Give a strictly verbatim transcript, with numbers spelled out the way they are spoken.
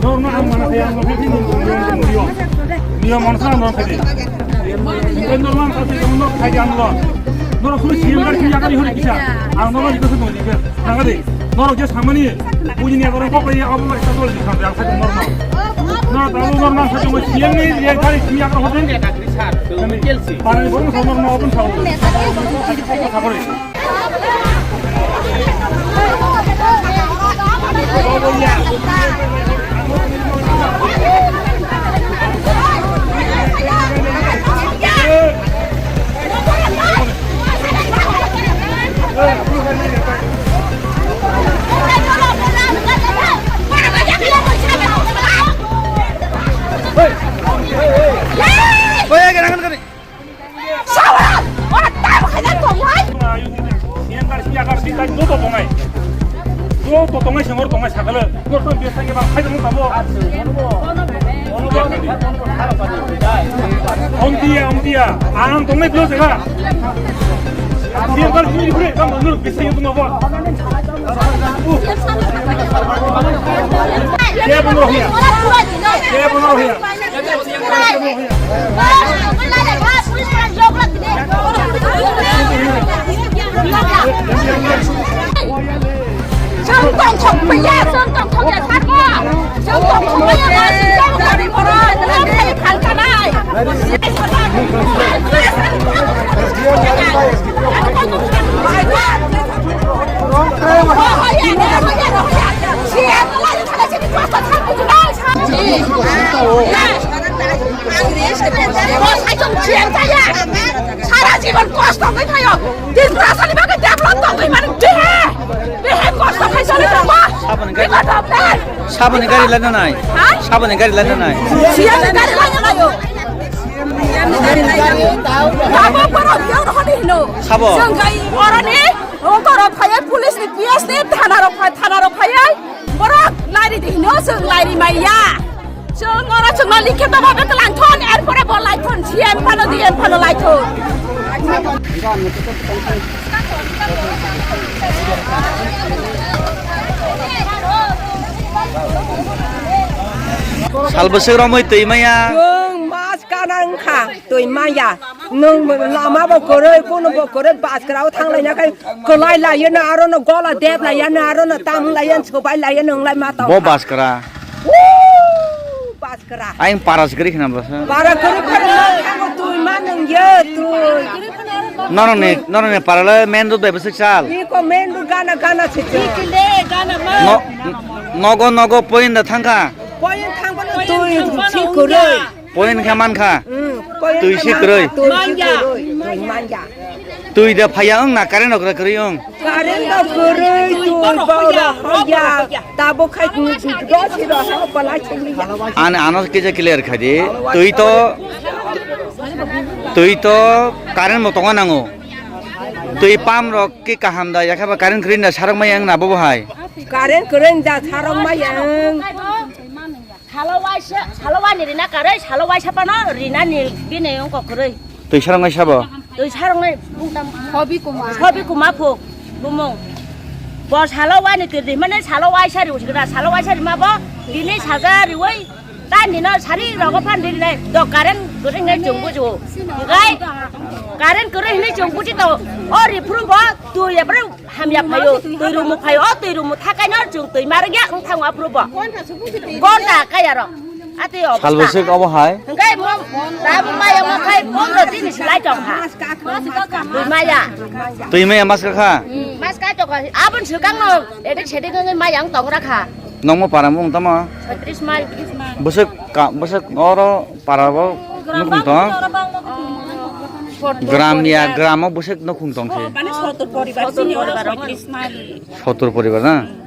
Norno ang mana kaya, ang mana kaya, ang mana kaya, niyom, niyom mansa norno kaya. Norno ang kaya, norno kaya ang lo. Norno kuru siyam kar kaya kari hori kisa. Ang norno jika sa tong jika. Nangade, norno je samani, buji niya korang kok kaya abu mai sa tol jika, ang sa norno. Norno tahu norno sa tong siyam ni, ya kari kaya kari hori. Para ni borong sa norno abun sa. Sa kori. Sawa! Ora tamo khaina tongnai. Joto tongnai. Joto tongnai sengor tongnai sakale. Joto biasa ke bang khaina tabo. Ongtia, ongtia. Ang tongnai block jaga. Siang kali sini hure, kamu nur bisa yang tunggu apa? Dia pun rohia. Dia pun rohia. Sara jibon kosto hoi thayo. Tripura sani bagwi develop tongwi mani dehe. Dehe kosto khai sani tongma. Saboni gari. Saboni gari lana nai. Ha? Saboni gari lana nai. Siyani gari lana nayo. Siyani gari lana. Babo borok yang rohoni hino. Sabo. Sangkai oroni, o borok phaya police ni P S ni thana rok phai, thana rok phayai. Borok lairi di hino, sung lairi maya. Chwng oro chwngno likhe tongma bwkha langthon, erpore bo laithon, C M phano, D M phano laithon. Sal bwswk romwi twi maya. Chwng mas kana wngkha twi maya. Nwng lama bo kwrwi, kuno bo kwrwi, bus kwrwi thang laina khai kwlai laino, aro no gola dep laino, aro no tam laino, swbai laino, wng lai ma tong. Bo bus kwrwi. Woo! Bus kwrwi. Ayang para se kwrwi khna bus. Para kwrwi kwrwi ma thango twi ma nwng ye twi. Noroni, noroni para le main road bai bwswk sal. Iko main road gana gana se se. No, nogo nogo point da thangkha. Point thangbo no twi si kwrwi. Point khe mankha. Hmm, point twi si kwrwi. Twi si kwrwi. Twi manya. Twi da phaiya wng na current okra kwrwi wng. Current da kwrwi, twi bora hoya. Tabo khai twi do si do ha pala chili. An ano kisa clear khaidi. Twi to, twi to current bo tongo nango. Twi pump rok ki kaham da yakhe ba current kwrwi da sarok maya wng na bobo hai. Current kwrwi da sarok maya wng. Salo waisa, salo wani rina karwi, salo waisa pano rina ni bini wngkok kwrwi. Twi sarong nai sabo? Twi sarong nai bungtam. Sobi kuma. Sobi kuma phuk, bumung. Bo salo wani twi rimani salo waisa riwi sikra, salo waisa rima bo bini saja riwi, ta nino sari rogo phan rinai, do current kwrwi nai chwng buju. Ngai, current kwrwi hinwi chwng buji to, o riphuru bo twi ebru Hamya phaio, twi rumu phaio, o twi rumu thakai no chwng twi ma rwgya wng thango aphuru bo. Gonta kaya rok. Ati o. Salbwswk obo hai? Hwnkhe mo, tabuk maya mo khai pondro din ni slai tong kha. Twi maya. Twi maya mas ka kha? Hmm, mas kai tong kha. Aboni swkang no edek sedek wngwi maya wng tong ra kha. Nongmo para mung tamo? Chhatris mile. Bwswk ka, bwswk oro para bo nukung tong? Gram ya, gram o bwswk nukhung tong se? Oh, mane sottor poribar, sottor sini oro poribar, poribar. Soitrish mari. Sottor poribar na?